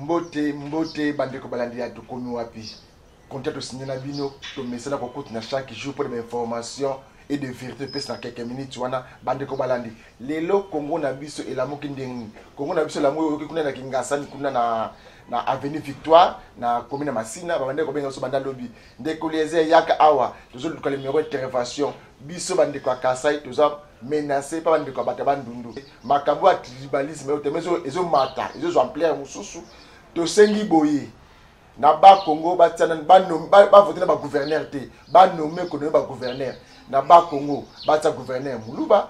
Mbote mbote bandeko balandi ya tokomi wapi contrat tosigné na bino tomesana kokota na chaque jour mpo na bainformation et de vérité epesi na quelques minutes wana bandeko balandi lelo kongo na biso elamuki ndenge nini kongo na biso elamuki oyoki kuna na kingasani kuna na na avenue victoire na commune ya masina babandeki kobenga biso banda lobi ndeko liezer yaka awa tozoluka numero intervention biso bandeko ya kasai toza menace pa bandeko ya bato ya bandundu makambo ya tribalisme oyo teme ezomata ezozwa ampleur mosusu tosengi boye na bakongo batia nani bavote na bagouverneur te banome konome bagouverneur na bakongo batia gouverneur moluba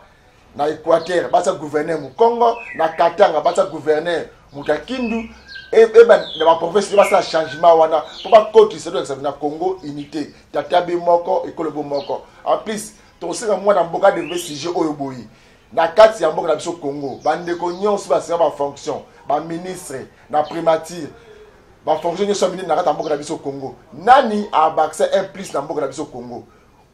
na équateur batia gouverneur mokongo na katanga batia gouverneur moto ya kindu na baprovince nde basala changement wana mpo bakotisa tolakisa na congo unité tata be moko ekolo bo moko en plus tokosenga mwana mboka adeveloppe sujet oyo boye na kati ya mboka na biso congo bandeko nyonso basenga bafonction baministre na primature bafonction nyonso ya minene na kati ya mboka na biso congo nani abakisa un plus na mboka na biso congo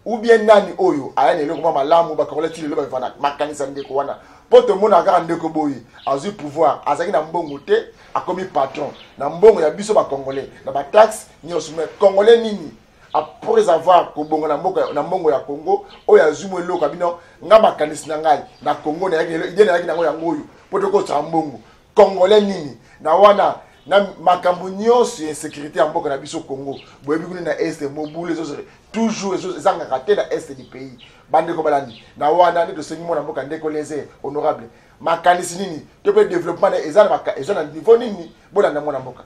ou bien nani oyo aya na eloko mwa malamu bakongolais ti lelo bavanda makanisa ndeko wana mpo tomonaka kaka ndeko boye azwi pouvoir azalaki na mbongo te akomi patron na mbongo ya biso bacongolais na bataxe nyonso mais congolais nini après avoir kobonga na mboka na mbongo ya Congo oyo azwi mwa eloko abino nga makanisi na ngai na Congo nayaki ide nayaki nango yango oyo mpo tokosaka mbongo congolais nini na wana na makambo nyonso ya insécurité ya mboka na biso Congo boyebi kuna na est mobulu ezo toujours ezangaka te na est du pays bandeko balandi na wana nde tosengi mwana mboka ndeko leze honorable makanisi nini to mpe développement eza na niveau nini bolanda mwana mboka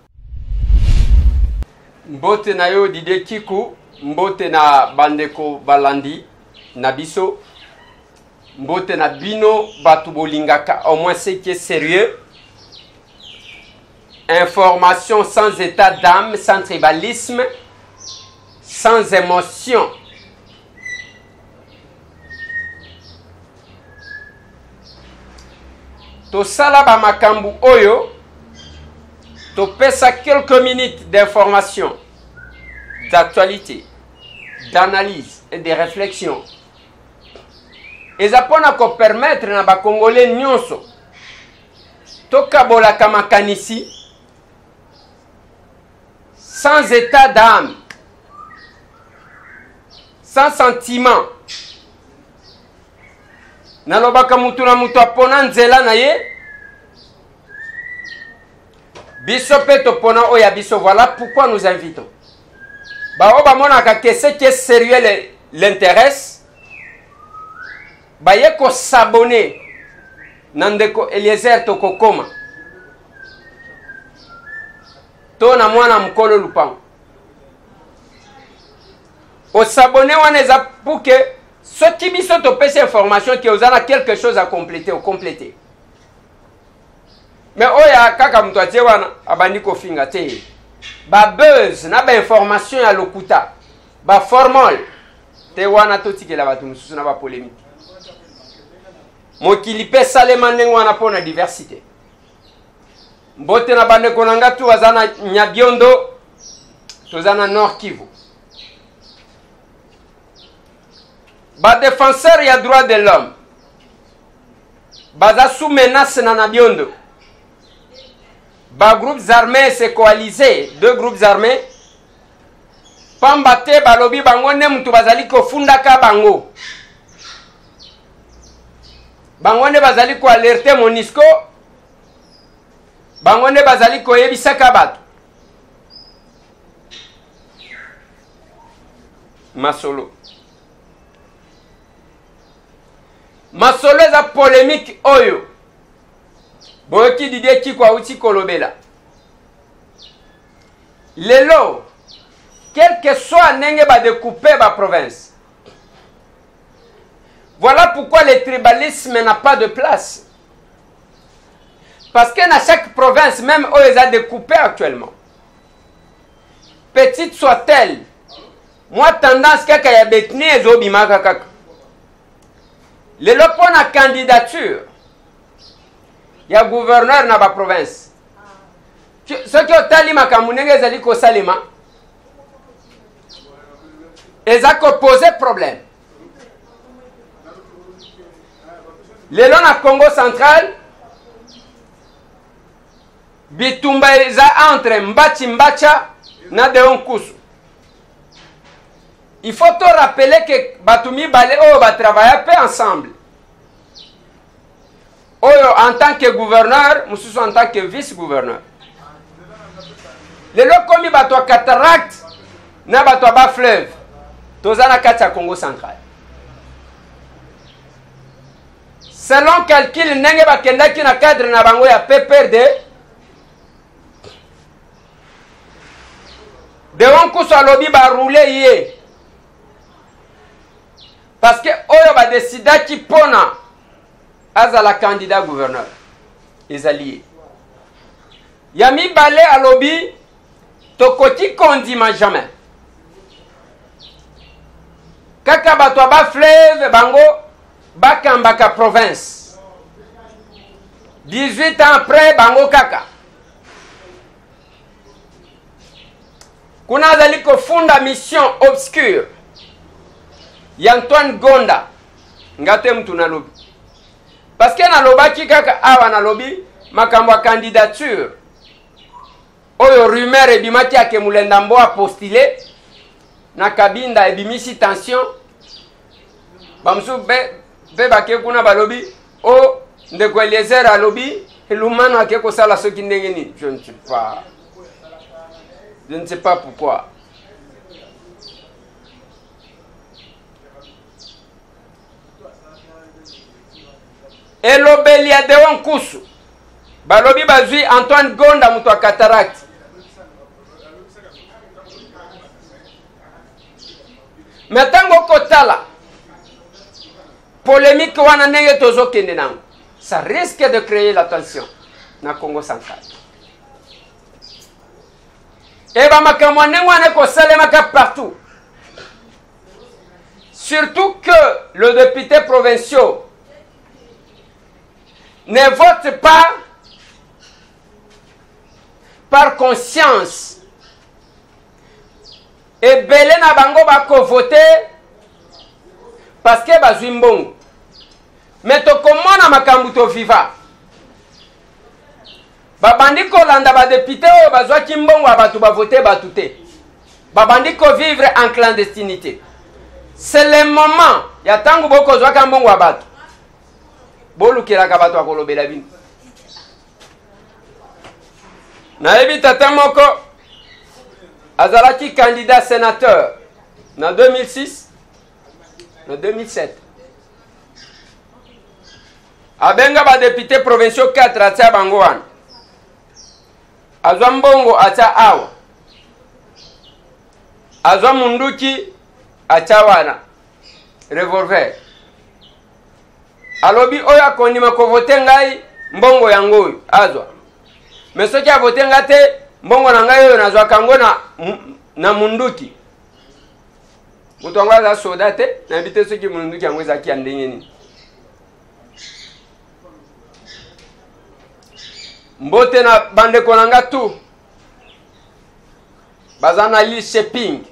Mbote na yo Didier Kiku, mbote na bandeko balandi na biso, mbote na bino bato bolingaka au moins ce qui est sérieux. Information sans état d'âme, sans tribalisme, sans émotion. Tosala ba makambu oyo topesa quelques minutes d'information, d'actualité, d'analyse et de réflexion. Eza pona ko permettre na ba congolais nyonso tokabolaka makanisi sans état d'âme, sans sentiment. Nalobaka mutu na mutu apona nzela na ye, biso mpe topona oyo ya biso. Voilà pourquoi nous invitons baoyo bamonaka que ce qui est sérieux l'intéresse, baye kosabonner na ndeko Eliezer tokokoma to na mwana mokolo lupango. Osabonner wana eza pour que soki biso topesi information ke oza na quelque chose à compléter, ocompléter. Mais oyo kaka moto atie wana abandi kofinga te, ba buzz na ba information ya lokuta, ba formol te, wana totikela bato mosusu na ba polémique. Mokili mpe esalema ndenge wana mpo na diversité. Mbote na bandeko na nga tu baza na Nyabiondo, toza na Nord Kivu. Ba défenseur ya droit de l'homme baza sous menace na Nabiondo. Ba groupes armés se coaliser, deux groupes armés, pamba te balobi bango nde mutu bazali kofundaka bango, bango nde bazali koalerte MONUSCO, bango nde bazali koyebisaka bato masolo. Masolo eza polémique oyo boyoki Didier Kiku auti kolobela lelo, quel que soit ndenge ba découper ba province. Voilà pourquoi le tribalisme n'a pas de place. Parce que dans chaque province, même où ils ont découpé actuellement, petite soit-elle, moi tendance kaka ya betni ezobimaka kaka. Lelo pona candidature ya gouverneur na ba province, soki otali makambo ndenge ezali kosalema, eza koposer problème. Lelo na Congo central, Bitumba eza entre Mbatshi Mbacha na Deo Nkusu. Il faut to rappeler que bato mibale oyo ba travailla pe ensemble. Oyo en tant que gouverneur, mosusu en tant que vice-gouverneur. Lelo komi bato ya cataracte na bato ya bas fleuve toza na kati ya Congo central. Selon calcul ndenge bakendaki na cadre na bango ya PPRD, Deon Nkusu alobi ba rouler ye parce que oyo ba decidaki pona azala candidat gouverneur ezali ye. Ya mibale alobi tokoki kondima jamais kaka bato ya ba fleuve bango bakambaka province 18 ans après bango kaka kuna azali kofunda mission obscure ya Antoine Gonda nga te mutu nalobi parce que nalobaki kaka awa nalobi makambo ya candidature oyo rumeur ebimaki ake Mulenda Mbo apostile na Kabinda ebimisi tension bamosusu mpe bake kuna balobi o oh, ndeko Eliezer alobi Lumano ake kosala soki ndenge nini je ne sais pas je ne sais pas pourquoi elobeli ya Deo Nkusu balobi bazwi Antoine Gonda moto ya cataracte me ntango okotala polemique wana ndenge tozokende nango ça risque de créer la tension na Congo central e bamakambo ya ndenge wana ekosalemaka partout surtout que le député provinciaux ne vote pas par conscience ebele na bango bakovote parce que bazwi mbongo me tokomona makambo toviva babandi kolanda badepute oyo bazwaki mbongo ya bato bavote bato te babandi kovivre en clandestinité c'est le moment ya ntango bokozwaka mbongo ya bato bolukelaka bato ya kolobela bino nayebi tata moko azalaki candidat sénateur na 2006 na 2007 abenga badepute provinciaux 4 atia bango wana azwa mbongo atia awa azwa munduki atia wana revolver alobi oyo akondima kovote ngai mbongo yango oyo azwa me soki avote ngai te mbongo na ngai oyo nazwaka yango na, na munduki moto yango aza soda te nayebi te soki munduki yango ezalaki ya ndenge nini mbote na bandeko na nga tu baza na lisheping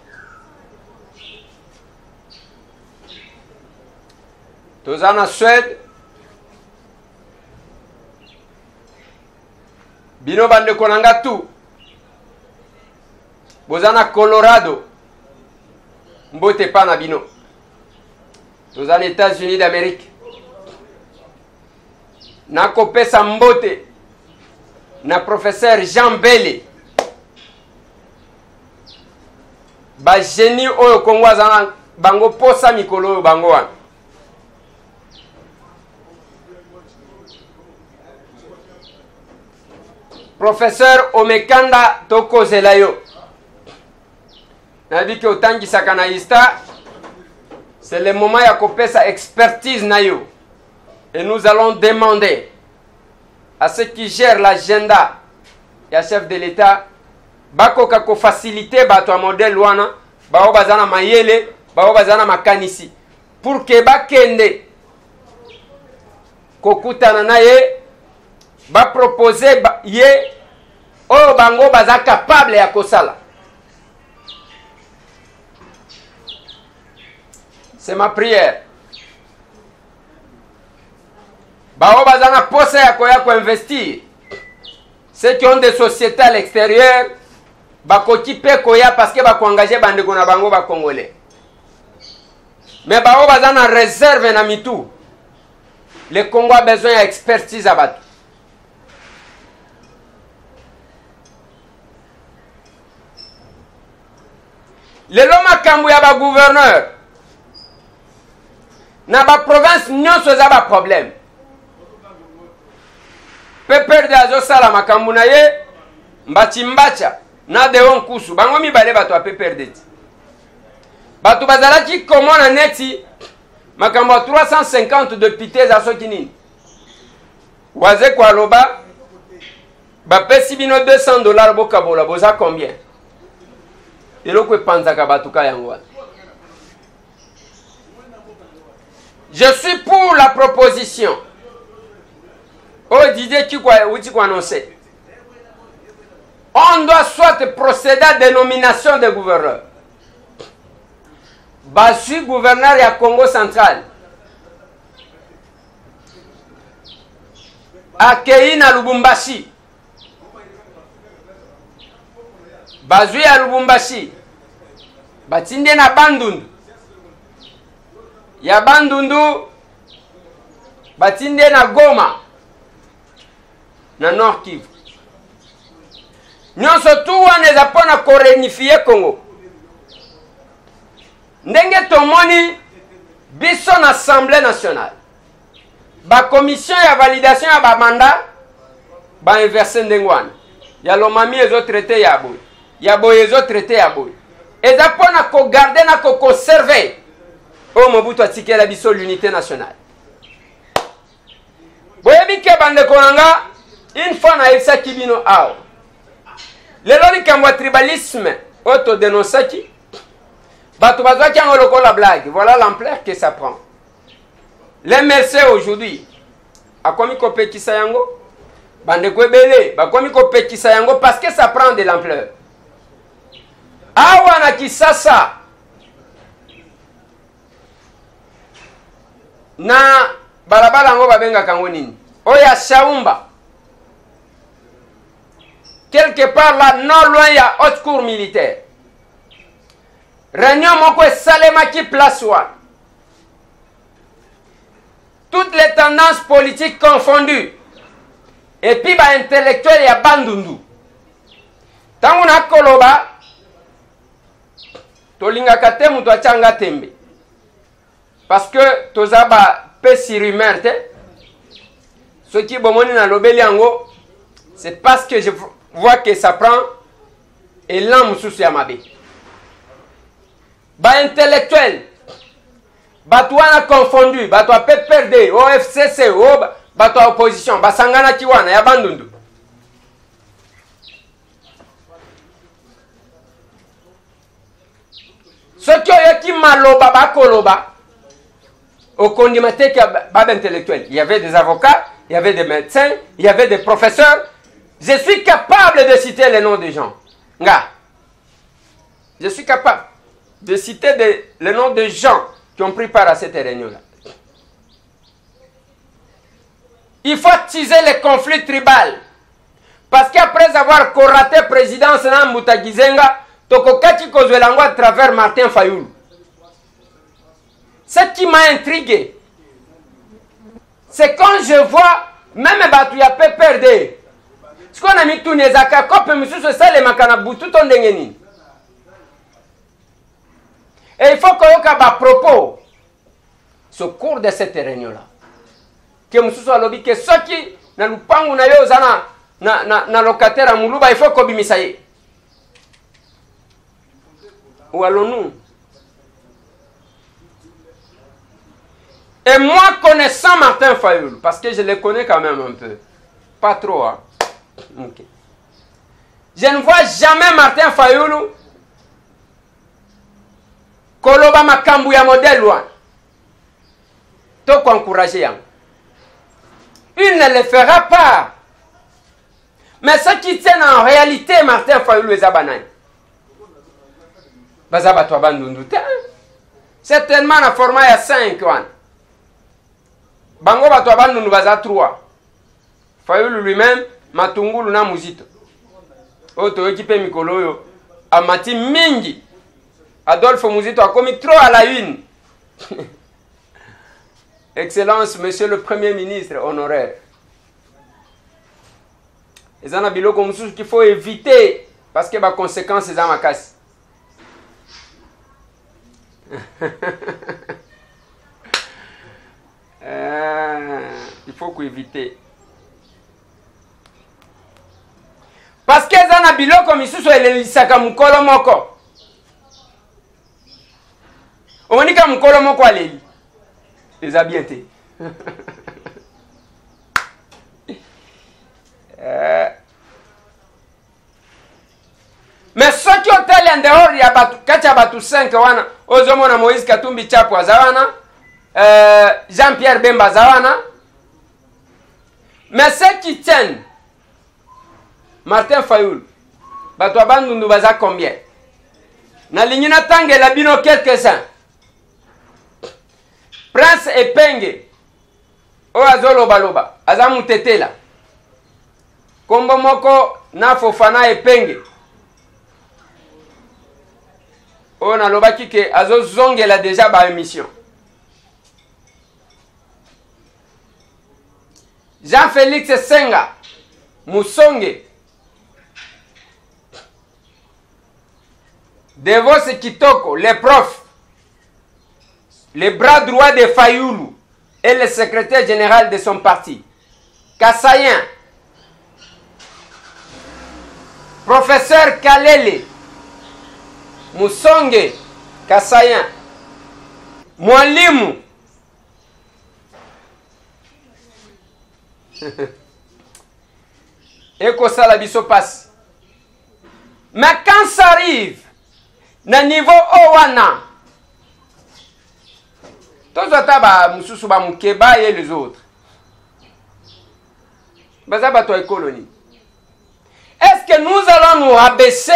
toza na Suède bino bandeko na nga tu boza na Colorado mbote pa na bino toza na États-Unis d'Amérique nakopesa mbote na professeur Jean Bele ba génie oyo Congo aza na bango posa mikolo oyo bango wana professeur Omekanda tokozela yo nayebi ke otangisaka na ista c'est le moment ya kopesa expertise na yo et nous allons demander à ceux qui gèrent l'agenda ya chef de l'état bakoka kofacilite bato ya modèle wana baoyo baza na mayele baoyo baza na makanisi pour ke bakende kokutana na ye bapropose ba, ye oyo bango baza capable ya kosala c'est ma prière baoyo baza na posa ya koya koinvestir. Ceux qui ont des sociétés à l'extérieur bakoki mpe koya parce que bakoengage bandeko na bango bacongolais. Mais bango baza na réserve na mitu. Le Congo a besoin ya expertise ya bato. Lelo makambo ya bagouverneur na baprovince nyonso eza baproblème. PPRD azosala makambo na ye mbatshimbatsha na Deo Nkusu, bango mibale bato ya PPRD ti bato bazalaki komona neti makambo ya 350 depute eza soki nini. Wazekwa aloba bapesi bino 200 dollars bokabola, boza combien? Eloko epanzaka bato ka yango wana. Je suis pour la proposition oyo Didier Kikwa euti koannonce. On doit soit procéder à dénomination des gouverneurs. Bazwi gouverneur ya Congo central akei na Lubumbashi, bazwi ya Lubumbashi batindi na Bandundu, ya Bandundu batindi na Goma na Nord Kivu. Nyonso tu wana eza mpo na korenifie Congo. Ndenge tomoni biso na Assemblée nationale bakomission ya validation ya bamanda bainverse ndenge wana, ya Lomami ezotraite ya boye, ya boye ezotraite ya boye, eza mpo na kogarde na koconserve oyo Mobutu atikela biso l'unité nationale. Boyebi ke bandeko na nga, une fois nayebisaki bino awa, lelo likambo ya tribalisme oyo todenonsaki, bato bazwaki yango lokola blague. Voilà l'ampleur que ça prend. L'MLC aujourd'hui akomi kopekisa yango, bandeko ebele bakomi kopekisa yango parce que ça prend de l'ampleur. Awa na Kisasa na balabala yango babengaka yango nini, oyo ya Shaumba, quelque part là non loin ya haute cour militaire, réunion moko esalemaki place wana, toutes les tendances politiques confondues, et puis ba intellectuels ya Bandundu. Tango nakoloba tolingaka te moto atianga tembe, parce que toza ba pesi rumeur te. Soki bomoni nalobeli yango, c'est parce que je vois que ça prend élan mosusu ya mabe. Ba intellectuels bato wana confondu, bato ya PPRD, OFCC, o bato ya opposition basanganaki wana ya Bandundu. Soki oyoki maloba bakoloba, okondima te ke ba intellectuel. Il y avait des avocats, il y avait des médecins, il y avait des professeurs. Je suis capable de citer les noms des gens. Nga, je suis capable de citer les noms de gens qui ont pris part à cette réunion-là. Il faut attiser les conflits tribaux. Parce qu'après avoir raté présidence na Mbuta Gizenga, tokokaki kozwela yango à travers Martin Fayulu. Ce qui m'a intrigué, c'est quand je vois même bato ya PPRD. Sikoyo na mituni ezalaka kope mosusu esalemaka na butu to ndenge nini? Et il faut koyoka ba propos au cours de cette réunion-là. Ke mosusu alobi ke soki na lupangu na yo oza na locataire ya muluba, il faut kobimisa ye. Où allons-nous? Et moi, connaissant Martin Fayulu, parce que je le connais quand même un peu, pas trop, hein? Okay. Je ne vois jamais Martin Fayulu koloba makambo ya modèle wana to koencourager yango. Il ne le fera pas. Mais ce qui tient en réalité Martin Fayulu eza banani? Baza bato ya Bandundu te. Certainement na format ya 5 wana. Bango bato ya Bandundu baza 3. Fayulu lui-même Matungulu na Muzito oyo toyoki mpe mikolo oyo amati mingi. Adolphe Muzito akomi trop à la une. Excellence, monsieur le Premier ministre honoraire. Eza na biloko mosusu qu'il faut éviter parce que ba conséquences eza makasi. Il faut koevite parce que eza na biloko misusu elelisaka mokolo moko. Omoni ka mokolo moko aleli eza bien te. Mais soki otali en dehors ya bato, kati ya bato 5 wana ozomona Moïse Katumbi Chapo aza wana, Jean-Pierre Bemba aza wana, mais ceux qui tiennent Martin Fayulu, bato ya Bandundu baza combien? Nalingi natangela bino quelques-uns. Prince Epenge oyo azolobaloba aza mutetela, kombo moko na Fofana Epenge oyo nalobaki ke azozongela deja ba émission. Jean-Félix Senga Musonge, Devos Kitoko, les profs, le bras droit de Fayulu et le secrétaire général de son parti, Kassayen, professeur Kalele, Musonge, Kassayen, Mwalimu, ekosala biso pasi. Mais quand ça arrive na niveau oyo wana, tozwa ata ba mosusu ba Mukeba et les autres baza bato ya ekolo nini? Est-ce que nous allons nous rabaisser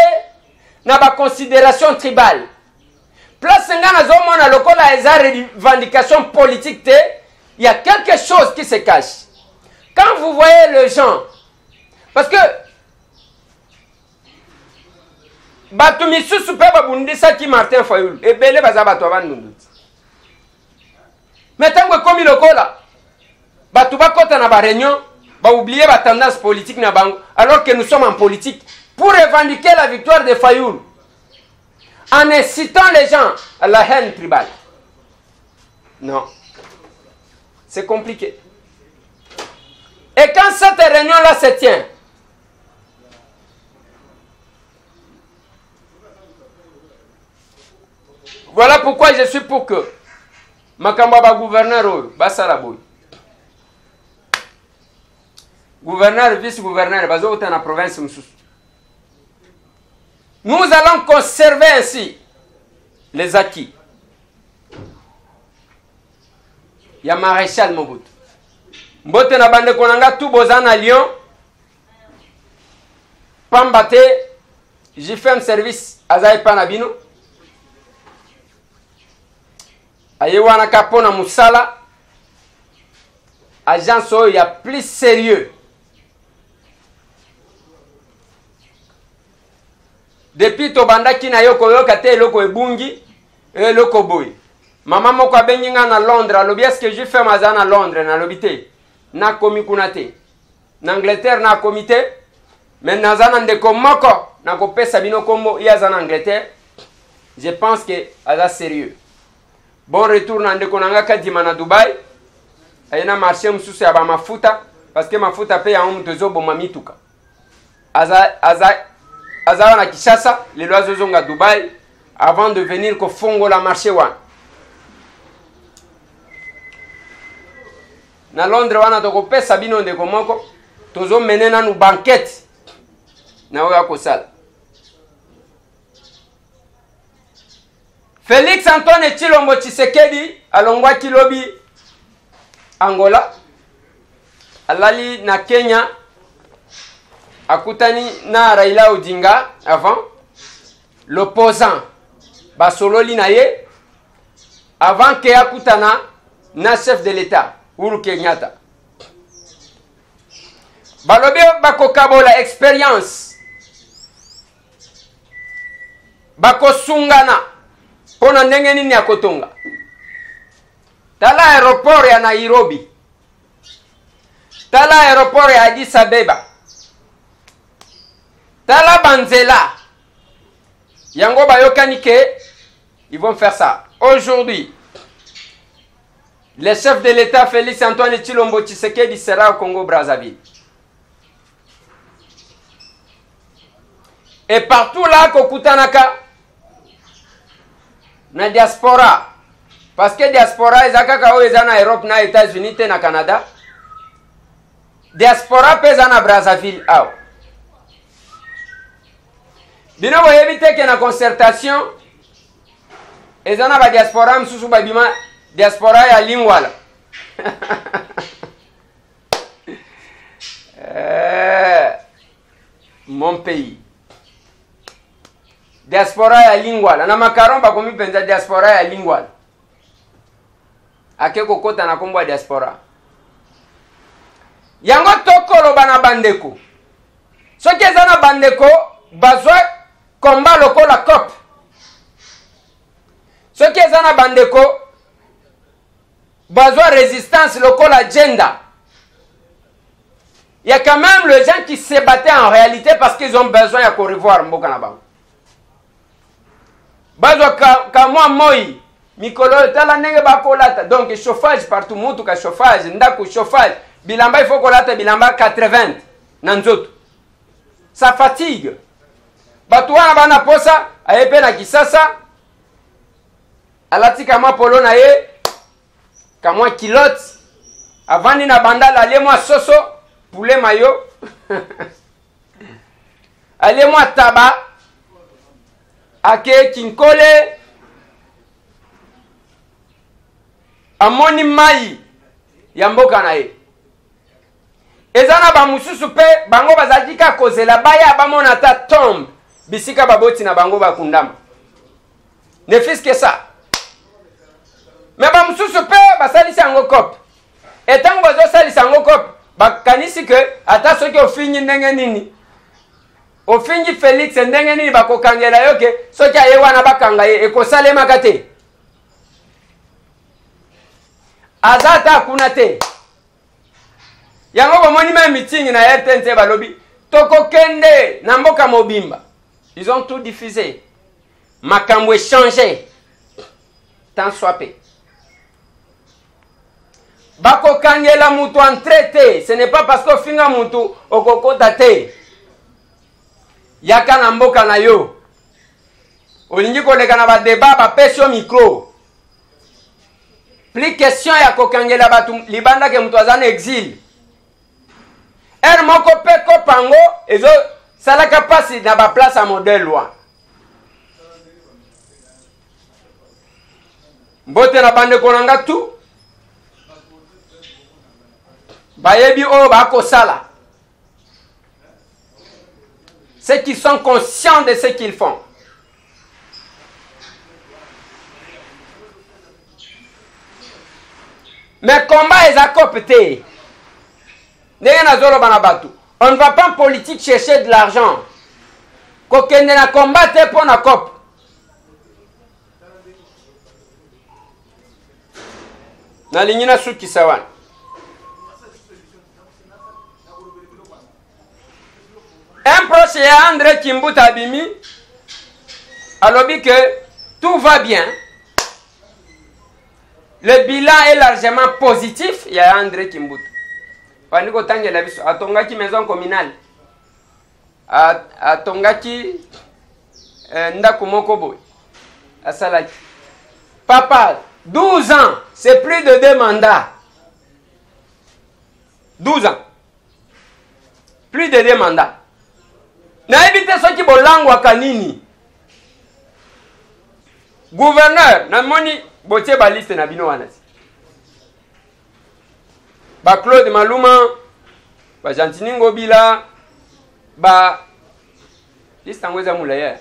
na ba considération tribale? Place nga nazomona lokola eza revendication politique te, il y a quelque chose qui se cache. Quand vous voyez les gens, parce que bato misusu mpe babundisaki Martin Fayulu ebele baza bato ya Bandundu ti, mais ntango ekomi lokola bato bakɔta na baréunion, baoublie batendance politique na bango, alors que nous sommes en politique pour revendiquer la victoire de Fayulu en incitant les gens à la haine tribale. Non, c'est compliqué. Et quand cette réunion-là se tient, voilà pourquoi je suis pour que makambo ya gouverneur oyo basala boye: gouverneur, vice gouverneur bazokota na province mosusu. Nous allons conserver ainsi les acquis ya Maréchal Mobutu. Mbote na bandeko na nga tu boza na Lyon, pamba te JFM Service aza epa na bino. Aye wana ka mpo na mosala, agence oyo ya plus sérieux depuis tobandaki na yo koyoka te eloko ebungi, eloko boye. Mama moko abengi nga na Londres, alobi: "Est ce que JFM aza na Londres?" Nalobi: "Te, nakomi kuna te, na Angleterre nakomi te, mais naza na ndeko moko, nakopesa bino nkombo, ye aza na Angleterre, je pense que aza sérieux." Bon retour na ndeko na nga Kadima na Dubai, aye na marché mosusu ya bamafuta, parce que mafuta mpe yango moto ezoboma mituka. Aza, aza, aza wana Kinshasa lelo, azozonga Dubai avant de venir kofongola marché wana na Londres. Wana tokopesa bino ndeko moko, tozomene nanu banquete na oyo akosala. Félix Antoine Tshilombo Tshisekedi alongwaki lobi Angola, alali na Kenya, akutani na Raila Odinga avant l'opposant, basololi na ye avant ke akutana na chef de l'État Uhuru Kenyatta. Balobi bakokabola experience, bakosungana mpo na ndenge nini ya kotonga. Tala aéroport ya Nairobi, tala aéroport ya Addis Abeba, tala banzela yango bayokani ke ils vont faire ça aujourd'hui. Le chef de l'État Félix Antoine Tshilombo Tshisekedi sera au Congo Brazzaville. Et partout là kokutanaka na diaspora, parce que diaspora eza kaka oyo eza na Europe, na États-Unis te, na Canada. Diaspora mpe eza na Brazzaville awa. Bino boyebi te ke na concertation eza na badiaspora mosusu babima diaspora ya Lingwala. Mon pays, diaspora ya Lingwala na macaron bakomi mpenza diaspora ya Lingwala, ake kokota na nkombo ya diaspora yango. Tokoloba na bandeko, soki eza na bandeko bazwa komba lokola cop, soki eza na bandeko bazwa résistance lokola agenda, il y a quand même les gens qui se battaient en réalité parce qu'ils ont besoin ya korevoir mboka na bango. Bazwa ka, ka mwa moi mikolo oyo, tala ndenge bakolata. Donc chauffage partout, mutuka chauffage, ndako chauffage, bilamba il faut kolata bilamba 80 na nzoto, ça fatigue. Bato wana bana posa aye mpe na Kisasa, alati kamwa polo na ye, kamwa culotte, avandi na Bandala, alie mwa soso, poulet mayo, alie mwa taba, ake Kinkole, amoni mai ya mboka na ye. Eza na bamosusu mpe bango bazalaki kaka kozela baya bamona ata tombe bisika baboti na bango bakundama, ne fût que ça. Mais bamosusu mpe basalisi yango cope. Etango bazosalisa yango cope, bakanisi ke ata soki ofingi ndenge nini, ofingi Félix ndenge nini, bakokangela yo ke soki aye wana bakanga ye, ekosalemaka te. Aza ata kuna te. Yango bomoni même meeting na RTNC, balobi tokokende na mboka mobimba. Ils ont tout diffusé. Makambo échangé tant soit peu. Bakokangela mutu entrée te. Ce n'est pas parce que ofinga mutu okokota te. Yaka na mboka na yo, olingi koleka na badébat, bapesi yo micro. Plus question ya kokangela bato libanda ke moto aza na exil. Ere moko mpe kopango ezosalaka mpasi na baplace ya modèle wana. Mbote na bandeko na nga tu bayebi oyo bakosala, ceux qui sont conscients de ce qu'ils font. Mais combat eza cope te. Ndenge nazoloba na bato, on ne va pas en politique chercher de l'argent. Kokende na combat te mpo na cope. Nalingi nasukisa wana. Un proche ya André Kimbuta abimi, alobi que tout va bien, le bilan est largement positif ya André Kimbuta. Bandi kotangela biso, atongaki maison communale, atongaki ndako moko boye, asalaki. Papa, 12 ans, c'est plus de deux mandats. 12 ans, plus de deux mandats. Nayebi te soki bolangwaka nini. Gouverneur, namoni botie baliste na bino wana ti ba Claude Maluma, ba Gentini Ngobila, ba liste yango eza molai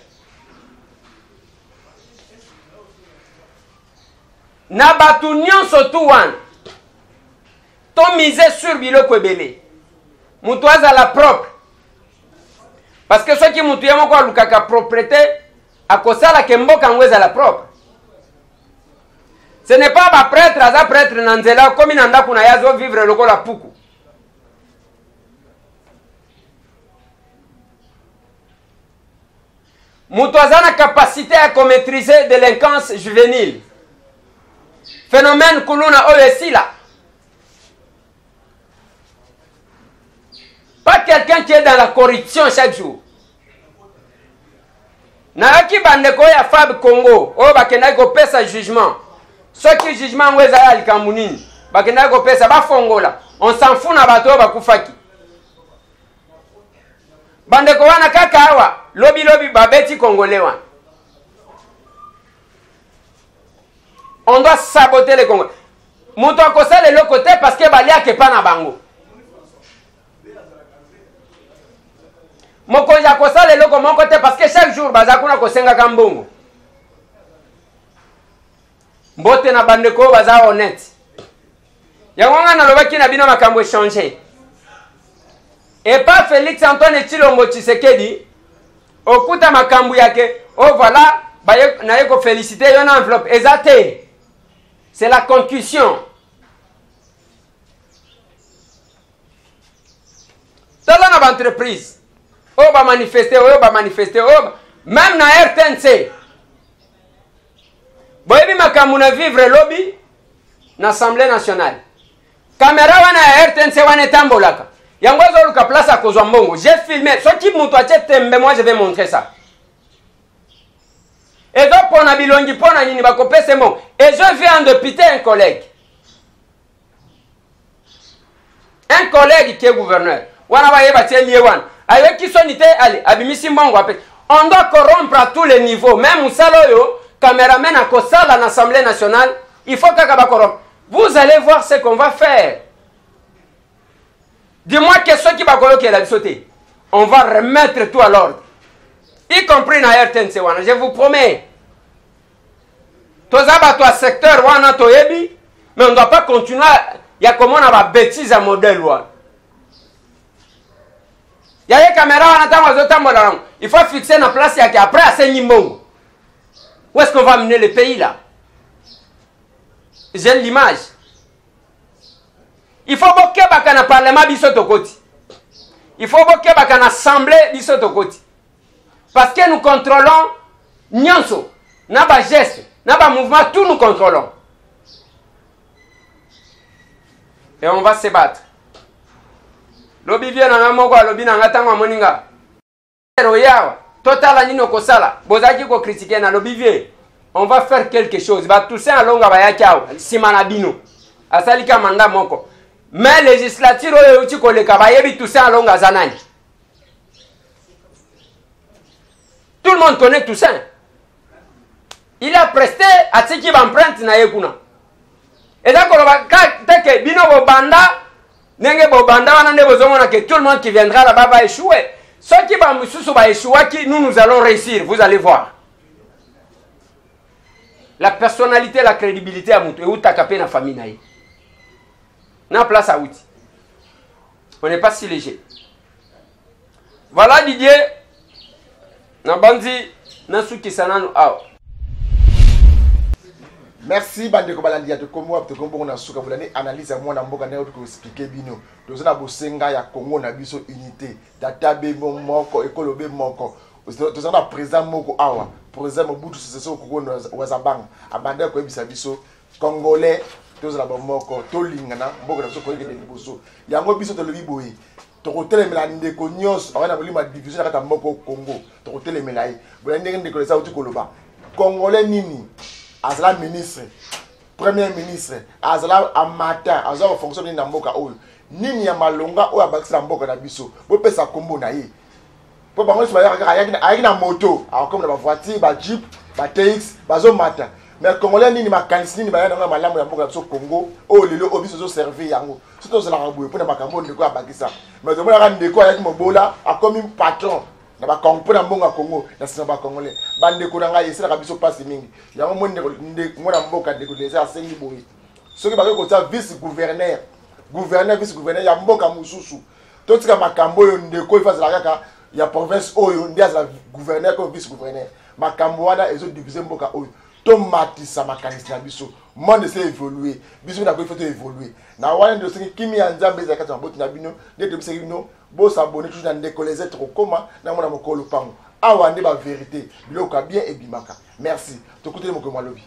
na bato nyonso tu wana. Tomise sur biloko ebele. Moto azala propre. Parce que soki moto ye moko alukaka propreté, akosala ke mboka yango ezala propre. Ce n'est pas ba prêtre aza prêtre na nzela akomi na ndako na ye azo vivre lokola puku. Moto aza na capacité ya komaîtriser délinquance juvénile. Phénomène kuluna oyo esila. Pas quelqu'un qui est dans la corruption chaque jour. Nayoki bandeko ya Fab Congo oyo bakendaki kopesa jugement. Soki jugement yango ezali ya likambo nini, bakendaki kopesa bafongola. On s'en fout na bato oyo bakufaki. Bandeko wana kaka awa lobi lobi babeti Congolais wana. On doit saboter les Congolais. Moto akosala eloko te parce que baliaka epa na bango. Mokonzi akosala eloko moko te parce que chaque jour baza kuna kosengaka mbongo. Mbote na bandeko oyo baza honnête. Yango nga nalobaki na bino makambo echange. Epa Felix Antoine Tshilombo Tshisekedi okuta makambo yake oh voilà baye naye ko féliciter yo na enveloppe eza te. C'est la concussion. Tala na ba entreprise oyo ba manifester oyo ba manifester oyo même na RTNC boyebi makambo na vivre lobi na Assemblée nationale. Kamera wana ya RTNC wana etambolaka yango ezoluka place ya kozwa mbongo. J'ai filmé, soki moto atie tembe, moi je vais montrer ça. Ezopona bilongi mpo na nini bakopesa mbongo. Et je viens de député un collègue, un collègue qui est gouverneur wana bayeba tie lie wana ayoki soni te, ale abimisi mbongo ape. On doit corrompre à tous les niveaux, même mosala oyo cameraman akosala na Assemblée nationale, il faut kaka bacorrompre. Vous allez voir ce qu'on va faire. Dis-moi que ceux qui bakoyokela biso te, on va remettre tout à l'ordre, y compris na RTNC wana, je vous promets. Toza bato ya secteur wana toyebi, mais on ne doit pas continuer ya komona ba bêtises ya modèle wana. Ya ye caméra wana ntango azotambola yango, il faut fixer na place yake, après asengi mbongo. Où est-ce qu'on va amener le pays là? J'ai l'image. Il faut bokebaka na parlement biso tokoti. Il faut bokebaka na assemblée biso tokoti. Parce que nous contrôlons nyonso, na ba geste, na ba mouvement, tout nous contrôlons. Et on va se battre. Lobi vie na nga moko alobi na nga ntango amoni nga. Oyawa, totala nini okosala. Bozalaki ko critiquer na lobi vie. On va faire quelque chose. Ba Toussaint Alonga bayaki awa, nsima na bino. Asali ka mandat moko. Mais législature oyo euti koleka, bayebi Toussaint Alonga aza nani. Tout le monde connaît Toussaint. Il a presté atiki ba empreinte na ye kuna. Eza koloba te ke bino bobanda ndenge bobanda wana nde bozomona que tout le monde qui viendra là-bas va échouer. Soki ba mosusu ba échouaki, nous, nous allons réussir, vous allez voir. La personnalité, la crédibilité ya moto eutaka pe na famille na ye. Na place auti. On n'est pas si léger. Voilà Didier, nabandi nasukisa nanu awa. Merci bandeko balandi ya tokomi wapi, tokomi bongo na suka. Bolandi analyse ya mwana mboka ndenge tokoki expliquer bino. Toza na bosenga ya Congo na biso unité, tata be moko, ekolo be moko. Toza na président moko awa, président Mobutu Sese Seko Kuku Wazabanga abandaki koyebisa biso Congolais tozala bomoko, tolingana, mboka na biso koyekende liboso. Yango biso tolobi boye, tokotelemela ndeko nyonso awa na molimo ya division na kati ya mboka Congo, tokotelemela ye. Bola ndenge ndeko eza auti koloba, Congolais nini azala ministre, premier ministre, azala amata, azala ba fonction nini na mboka oyo, nini ya malonga oyo abakisi na mboka na biso, bopesa kombo na ye. Po bango nyonso bayaka kaka, ayaki na moto, akomi na ba voiture, ba jeep, ba TX, bazomata. Mais Congolais nini, makanisi nini baya nango ya malamu ya mboka na biso Congo, oyo lelo oyo biso tozoservir yango. Soki tozalaka boye mpona makambo oyo ndeko abakisa. Mais tomonaka ndeko ayaki mobola, akomi patron na ba Congo, mpona mbongo ya Congo, na nsima ba Congolais. Bandeko na ngai, esalaka biso mpasi mingi. Yango moni ndeko, mwana mboka ndeko Eliezer asengi boye, soki bakoki kotia vice gouverneur, gouverneur, vice gouverneur ya mboka mosusu, Totika makambo oyo, ndeko ifo azala kaka ya province oyo nde azala gouverneur comme vice gouverneur. Makambo wana ezodivise mboka oyo. Tomatisa makanisi na biso. Monde ese évolue, biso mpe nakoki fo to évolue na wana. Nde tosengi kimia ya Nzambe ezala kati ya maboti na bino. Nde toyebisaki bino, bosabone toujours na Ndeko Les Tokokoma na mona mokolo lopango awa nde bavérité, biloko ya bien ebimaka. Merci, tokuteli mokolo malobi.